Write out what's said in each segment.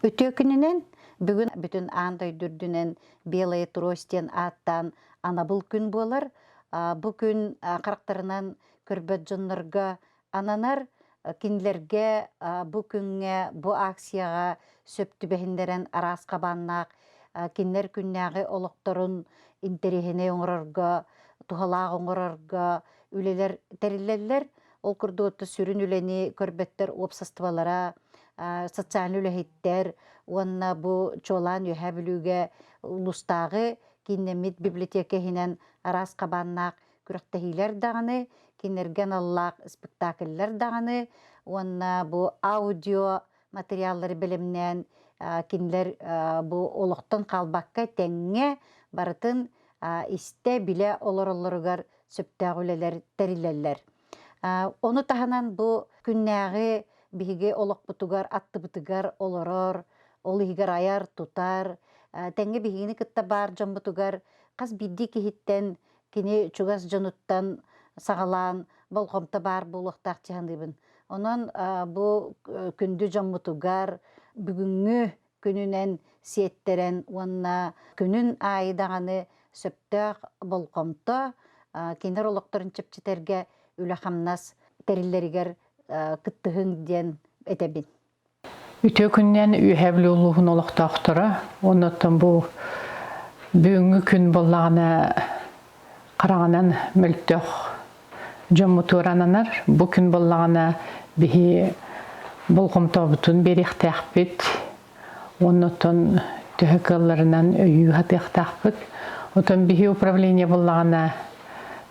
Үтүө күнүнэн бүгүн бүтүн аан дойду үрдүнэн Белая трость диэн ааттаан анабыл күн буолар. Бу күн харахтарынан көрбөт дьоннорго ананар. Кинилэргэ бу күҥҥэ, бу акцияҕа сөп түбэһиннэрэн араас хабааннаах кинилэр күннээҕи олохторун интэриэһинэй оҥорорго, туһалаах оҥорорго үлэлэр тэриллэллэр. Ол курдук сүрүн үлэни көрбөттөр уопсастыбалара, социальнай үлэһиттэр уонна бу чуолаан Үөһээ Бүлүүгэ улуустааҕы кииннэммит библиотека иһинэн араас хабааннаах күрэхтэһиилэр даҕаны, кинилэргэ аналлаах спектакльлар даҕаны уонна бу аудио материаллары бэлэмнээн кинилэр бу олохтон хаалбакка тэҥҥэ барытын истэ, билэ олороллоругар сөптөөх үлэлэр тэриллэллэр. Ону таһынан бу күннээҕи биһиги олохпутугар, аттыбытыгар олорор, ол иһигэр айар, тутар, тэҥҥэ биһигини кытта баар дьоммутугар хас биирдии киһиттэн кини чугас дьонуттан саҕалаан болҕомто баар буолуохтаах дьаһаныыбын. Онон бу күндү дьоммутугар бүгүҥҥү күнүнэн сиэттэрэн уонна күнүн аайы даҕаны сөптөөх болҕомто кинилэр олохторун чэпчэтэргэ үлэ-хамнас тэриллэригэр кыттыһыҥ диэн этэбин. Үтүө күннэн Үөһээ Бүлүү улууһун олохтоохторо оннуттан бу бүгүҥҥү күн буоллаҕына хараҥанан мөлтөх дьоммутугар ананар. Бу күн буоллаҕына биһи болҕомтобутун биэриэхтээхпит оннуттан төһө кыалларынан өйүү сатыахтаахпыт. Отон биһи управление буоллаҕына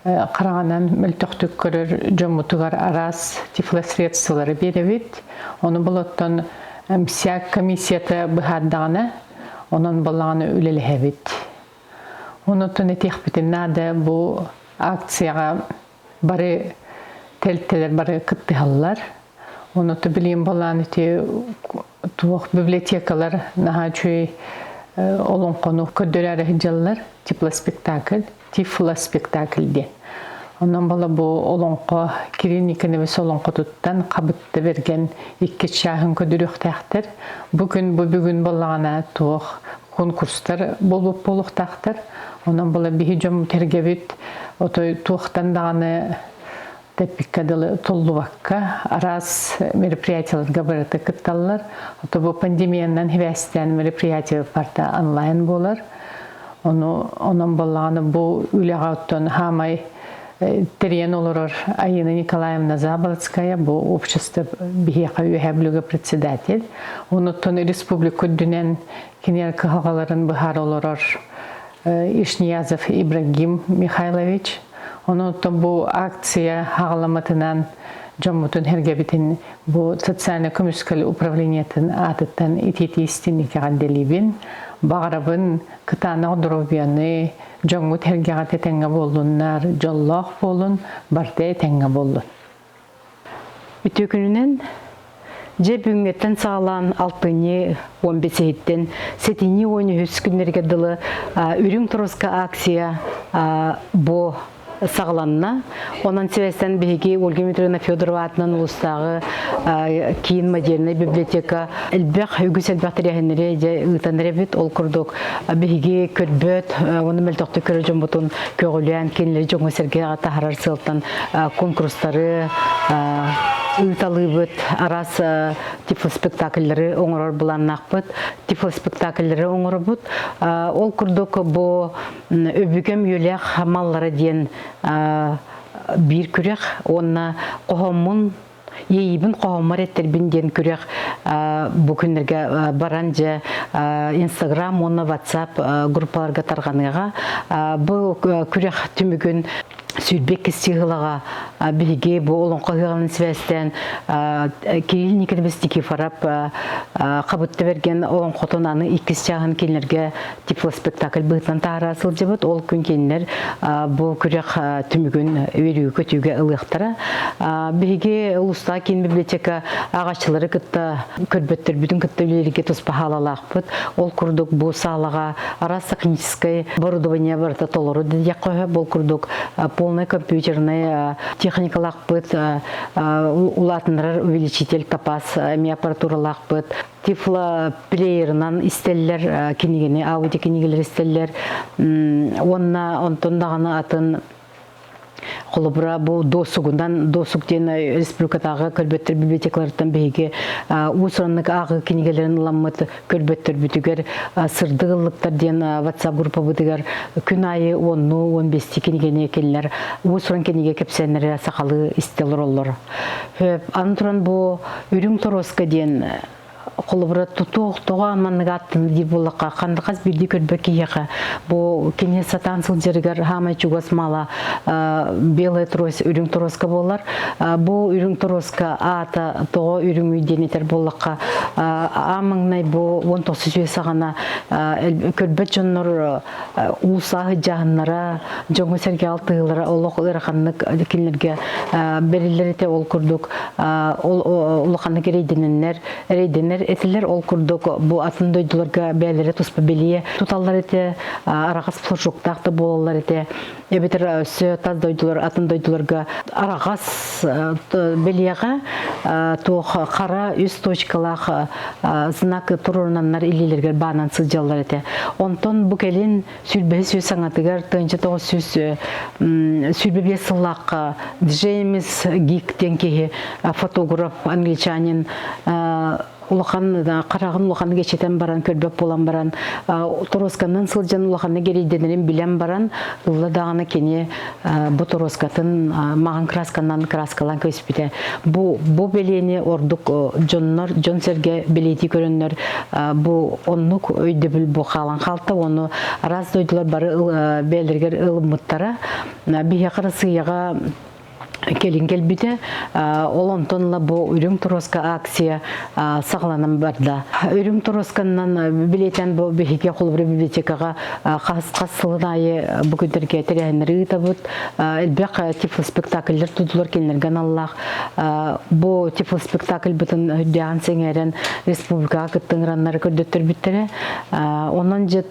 хараҕынан мөлтөхтүк көрөр дьоммутугар араас тифлосредстволары биэрэбит. Ону болоттон МСЯК комиссията быһаардаҕына, онон боллаҕына үлэлэһэбит. Онотон этиэхпитин наада бу акцияҕа бары тэрилтэлэр бары кыттыһаллар. Оното билиэн болаан ити туох библиотекалар наһаа үчүгэй олоҥхону көрдөрөөрү сылдьаллар тифлоспектакль тифлоспектакль диэн. Онон була бу олоҥхо Кирилл Никонович олоҥхотуттан хабытта берген икки чааһын көрдөрүөхтээхтэр. Бу күн бу бүгүн буоллаҕына туох конкурстар буолбут буолуохтаахтар. Онон була биһи дьон тэргэбит отой туохтан даҕаны тэппиккэ дылы туллубакка араас мероприятияларга барыта кытталлар. Ото бу пандемиянан хибээстээн мероприятие барыта онлайн буолар. Ону онон буоллаҕына бу үлэҕэ оттон хаамай тэрийэн олорор Айына Николаевна Заболоцкая бу общество биһиэхэ Үөһээ Бүлүүгэ председатель. Онуттан республика үрдүнэн кинилэр кыһалҕаларын быһаара олорор Ишниязов Ибрагим Михайлович. Онон бу акция хаҕаламмытынан дьоммутун хэргэбитин бу социальнай көмүскэл управлениетын аатыттан итиитии истинникэҕэ дэлибин. Баҕарабын кытаанах доруобуйаны, дьоҥҥут хэргэҕэ тэтэҥҥэ буоллуннар, дьоллоох буолун, барыта этэҥҥэ буоллун. Үтүө күнүнэн дьэ бүгүҥҥэттэн саҕалаан алтынньы 15-иһиттэн сэтинньи 13 күннэригэр дылы Үрүҥ торуска акция бу саҕаланна. Онон сибээстэн биһиги Ольга Дмитриевна Федорова аатынан улуустааҕы киин модельнай библиотека элбэх үгүс элбэх тэрээһиннэри дьэ ыытан эрэбит. Ол курдук биһиги көрбөт уонна мөлтөхтүк көрөр дьоммутун көҕүлээн кинилэри дьоҥҥо-сэргэҕэ таһаарар сыалтан конкурстары ыыталыыбыт, араас тифлоспектакльлары оҥорор былааннаахпыт, тифлоспектакльлары оҥоробут. Ол курдук бу өбүгэм үйэлээх маллара диэн биир күрэх уонна хоһооммун Иэйиибин хоһооммор эттэрбин диэн күрэх бу күннэргэ баран дьэ Инстаграм уонна Ватсап группаларга тарҕаныаҕа. Бу күрэх түмүгүн 22 сыһылаҕа биһиги бу олоҥхо ыһыаҕынан сибээстээн Кирилл Николаевич Никифоров Хабытта бэргэн олоҥхотун аны иккис чааһын кинилэргэ тифлоспектакль быһыытынан таһаара сылдьыбыт. Ол күн кинилэр бу күрэх түмүгүн үөрүүгэ-көтүүгэ ылыахтара. Биһиги улуустаах киин библиотека ааҕааччылары кытта көрбөттөрбүтүн кытта үлэлииргэ туспа хаалалаахпыт. Ол курдук бу саалаҕа араас техническай оборудование барыта толору диэххэ сөп. Ол курдук Полный компьютерный техникалаахпыт, улаатыннарар увеличитель топаз эмиэ аппаратуралаахпыт. Тифлоплеерынан истэллэр кинигини, аудио кинигэлэр истэллэр. Уонна онтон даҕаны атын Холобура, бу досугунан, досуг диэн республикатааҕы көрбөттөр библиотекаларыттан биһиги уус-ураннык ааҕыы кинигэлэрин ыламмыт көрбөттөрбүтүгэр сырдык ыллыктар диэн WhatsApp группабытыгар күн аайы уоннуу, 15 кинигэни кинилэр уус-уран кинигэ кэпсээннэрэ сахалыы истэ олороллор. Аны туран бу Үрүҥ торуоска диэн холобура тутуох тоҕо маннык ааттанар диир буоллахха ханна хас биирдии көрбөт киһиэхэ бу кини сатаан сылдьарыгар хаамай чугас мала белая трость үрүҥ торуоска буолар. Бу үрүҥ торуоска аата тоҕо үрүҥүй диэн этэр буоллахха, аан маҥнай бу 19 үйэ саҕана көрбөт дьоннор уусаа сыдьааһыннара, дьоҥҥо-сэргэ алтыһыылара олох ыараханнык кинилэргэ бэриллэр этэ. Ол курдук улаханнык эрэйдэнэннэр, эрэйдэнэр этилэр. Ол курдук бу атын дойдуларга бэйэлэрэ туспа бэлиэ туталлар этэ, араҕас флажоктаах да буолаллар этэ. Эбэтэр өссө тас дойдулар, атын дойдуларга араҕас бэлиэҕэ туох хара үс точкалаах знак туруорунаннар илиилэригэр баанан сылдьаллар этэ. Онтон бу кэлин сүүрбэһис сүүс саҥатыгар 1925 сыллаахха Джеймс Гик диэн киһи, фотограф, англичанин, улахан хараҕын улаханнык эчэтэн баран көрбөт буолан баран торуосканан сылдьан улаханнык эрэйдэнэрин билэн баран ылла даҕаны кини бу торуоскатын маҕан красканан краскалаан көспүтэ. Бу бэлиэни ордук дьоннор, дьон-сэргэ бэлиэтии көрөннөр бу оннук өйдөбүл бу хаалан хаалта. Ону араас дойдулар бары бэйэлэригэр ылыммыттара. Биһиэхэ Россияҕа кэлин кэлбитэ. Ол онтон ыла бу Үрүҥ торуоска акция саҕаланан барда. Үрүҥ торуосканан билиэтэн бу биһиги холобура библиотекаҕа хас хас сылын аайы бу күннэргэ тэрээһиннэри ыытабыт. Элбэх тифлоспектакльлар тутулар кинилэргэ аналлаах. Бу тифлоспектакльбытын үрдээҕин сэҥээрэн республикаҕа кытта ыҥыраннары көрдөттөрбүттэрэ. Онон дьэ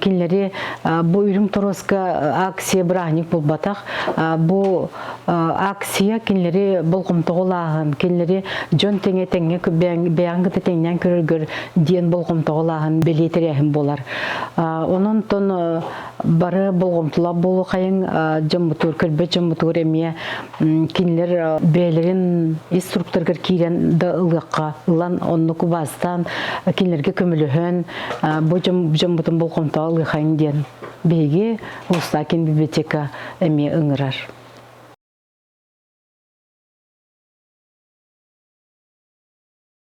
кинилэри бу Үрүҥ торуоска акция бырааһынньык буолбатах. Бу акция кинилэри болҕомтоҕо кинилэри дьон тэҥэ тэҥҥэ бэйэҕин кытта тэҥнээн көрөргөр диэн болҕомтоҕо ылааһын бэлиэ тэрээһин буолар. Онон тон бары болҕомтолоох буолуохайыҥ, дьоммутугар, көрбөт дьоммутугар эмиэ кинилэр бэйэлэрин ис туруктарыгар киирэн да ылыахха, ылан оннук убаастаан кинилэргэ көмөлөһөн бу дьоммутун болҕомтоҕо ылыахайыҥ диэн биһиги Устакин библиотека эмиэ ыҥырар.